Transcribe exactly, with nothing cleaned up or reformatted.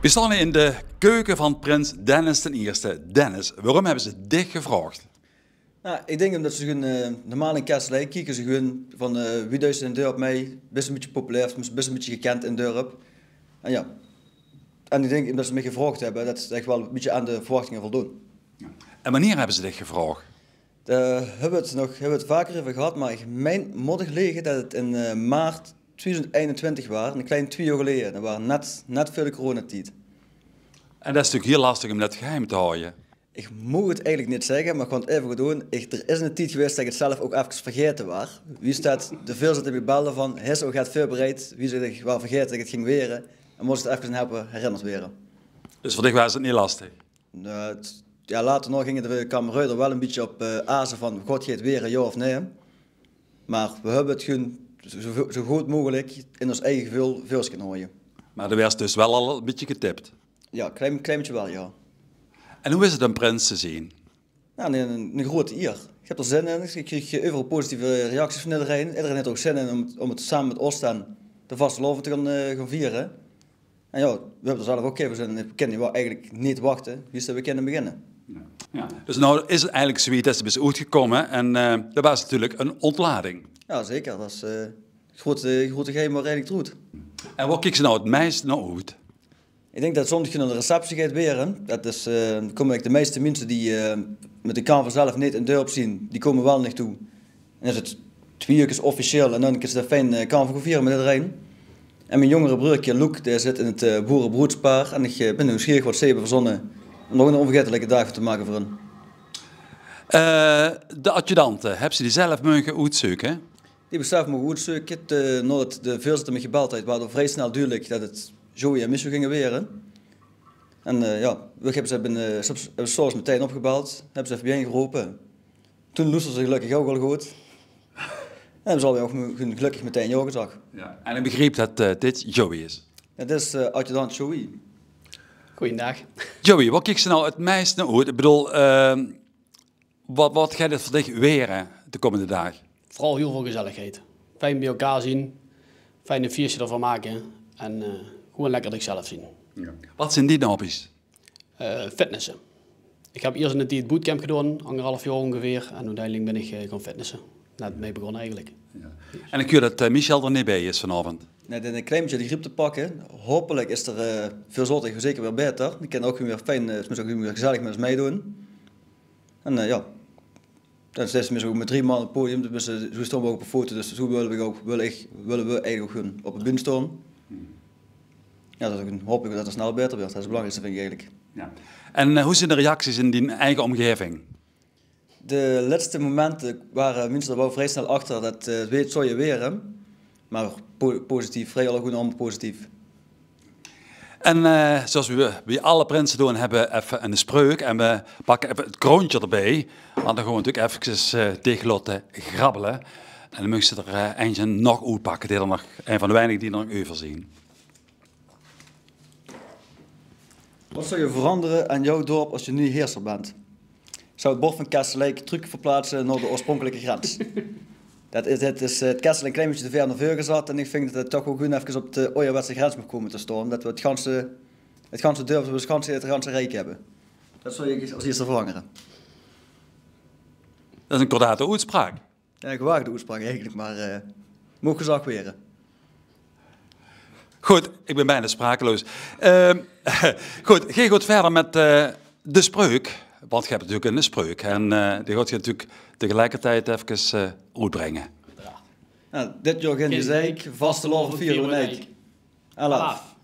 Weej staon in de keuke van prins Dennis d'n Ierste. Dennis, waorum hebbe ze dich gevraogd? Nou, ik dink umdet ze gewoen, eh, normaal in Kesteleik kieke ze gewoen van, eh, wie deis se in 't dörp mei, bis se 'n bietje populair, bis se 'n bietje gekend in 't dörp. En ja, en ik dink umdet ze mich gevraogd hebbe, det ze ech waal 'n bietje aan de verwachtinge voldoon. En wannier hebbe ze dich gevraogd? Dao hebbe we 't nog, hebbe we 't vaker euver gehad, maar ik mein, mót ik lege, det het in, eh, maart twieëdoezend einentwintig waar, 'n klein twieë jaor geleje. Det waar net, net veur de coronatied. En det is natuurlik hiel lastig um det geheim te haoje. Ik moog 't eigelik neet zegge, maar ik gaon 't aeve gewoen doon. Ik, d'r is 'ne tied gewaes det ik 't zelf ouk efkes vergaete waar. Wie is det? De veurzitter die belde van, hae is ouk get veurbereid, wie ze zich waar vergaete det ik 't ging waere. En mós ik efkes helpe herinnerd waere. Dus veur dich waar 't neet lastig? Nou, 't, ja, later nog ginge de kameraoje d'r waal 'n bietje op, eh, aze van, god, geit 't waere, ja of nae? Maar we hebbe 't gewoen zo, zo good mogelik in ós eige geveul veur ós kinne haoje. Maar de waers dus waal al 'n bietje getip? Ja, klein, klein bietje waal, ja. En hoe is 't um prins te zien? Ja, 'n, 'n, 'n groete ier. Ik heb d'r zin in. Ik krieg euveral positieve reacties van iederein. Iederein het d'r ouk zin in um, um 't same met ós dan de vastelaovend te gaon, eh, gaon viere. En ja, we hebbe d'r zelf ouk hiel väöl zin in. We kinne waal eigelik neet wachte, wie se, we kinne beginne. Ja. Ja. Dus now is 't eigelik zoewied det se bis oetgekómme en, eh, det waar natuurlik 'n ontlading. Ja, zeker. Det is, eh, 't groete, groete geheim waar eigelik d'roet. En wao kieks se now 't meiste nao oet? Ik dink det zóndig nao de receptie geit waere. Det is, eh, d'r kómme eigelik de meiste minse die, eh, met de carnaval zelf neet in 't dörp zien, die kómme waal nao toe. En is 't twieë uurkes officieel en dan kins se fijn, eh, carnaval gaon viere met iederein. En mien jóngere breurke Loek, dae zit in 't, eh, boerebroedspaar. En ik, eh, bin nuujsgierig waat ze hebbe verzonne um nog 'nen onvergaetelike daag van te make veur hun. Eh, de adjudante, hebs se die zelf moge oetzeuke? Die heb ik zelf moge oetzeuke, eh, naodet de veurzitter mich gebeld haet, waar 't al vrie snel dudelik det 't Joey en Michel ginge waere. En, eh, ja, we hebbe ze, eh, s-, hebbe ze 's ochtends metein opgebeld, hebbe ze effe biejein gerope. Toen loesterde ze gelökkig ouk al good. En hebbe ze allebei ouk me-, gelökkig metein ja gezag. Ja. En ik begriep det, eh, dit Joey is. Ja, dit is, eh, adjudant Joey. Goeiendaag. Joey, wao kieks se now 't meiste nao oet? Ik bedoel, ehm, waat, waat geit 't veur dich waere de kómmende daag? Veural hiel väöl gezelligheid. Fijn bie-ein zien, fijn e fieësje d'rvan make en, eh, gewoen lekker dich zelf zien. Ja. Waat zien dien hobby's? Eh, fitnessen. Ik heb iers 'ne tied bootcamp gedaon, angerhalf jaor óngeveer, en oeteindelik bin ik, eh, gaon fitnessen. Net mei begós eigelik. Ja. En ik huuer det, eh, Michel d'r neet bie is vanaovend. Nae, dae haet 'n klein bietje de griep te pakke. Hopelik is d'r, eh, veurzichtig zeker weer baeter. Die kin ouk weer fijn, eh, tenminste ouk weer gezellig met ós meidoon. En, eh, ja. Det is, det is tenminste ouk met drie man op 't podium, dus, eh, zoe staon we ouk op 'n foto, dus zoe wille we ouk, wil ik, wille we eigelik ouk gewoen op de bühne staon. Ja, det is ouk 'n, hoop ik det 't snel baeter wuuert. Det is 't belangriekste, vind ik eigelik. Ja. En, eh, hoe zien de reacties in dien eige omgeving? De lètste momente ware minse d'r waal vrie snel achter det, eh, 't weer zoeë waere. Maar po-, positief, vrie allegoen allemaol positief. En, eh, zoeas we bie alle prinse doon, hebbe we effe 'n spreuk. En we pakke effe 't kroontje d'rbie. Want dan gaon we natuurlik efkes, eh, dich laote grabbele. En dan meugs se d'r, eh, eintje nog oetpakke. Die d'r nog, ein van de weinige die d'r nog euver zien. Wat zou je veranderen aan jouw dorp als je nu heerser bent? Ik zou het bord van Kesteleik terug verplaatsen naar de oorspronkelijke grens. Dat is, het is, eh, het Kesteleik een klein beetje te ver naar voren gezet en ik vind dat het toch ook gewoon even op de ouderwetse grens moet komen te staan. Dat we het ganse, het ganse dorp, het ganse, het ganse rijk hebben. Dat zou ik als eerste veranderen. Dat is een kordate oetspraak. Ja, een gewaagde oetspraak eigenlijk, maar, eh, mocht gezag weren. Good, ik bin bijna sprakeloos. Ehm, good, gae gaot verder met, eh, de spreuk. Want ge hebt natuurlijk een spreuk. En, eh, die gaot ge natuurlijk tegelijkertijd even, eh, oetbringe. Ja, dit jaor gin gezeik, vastelaovend viere we neet. Alaaf.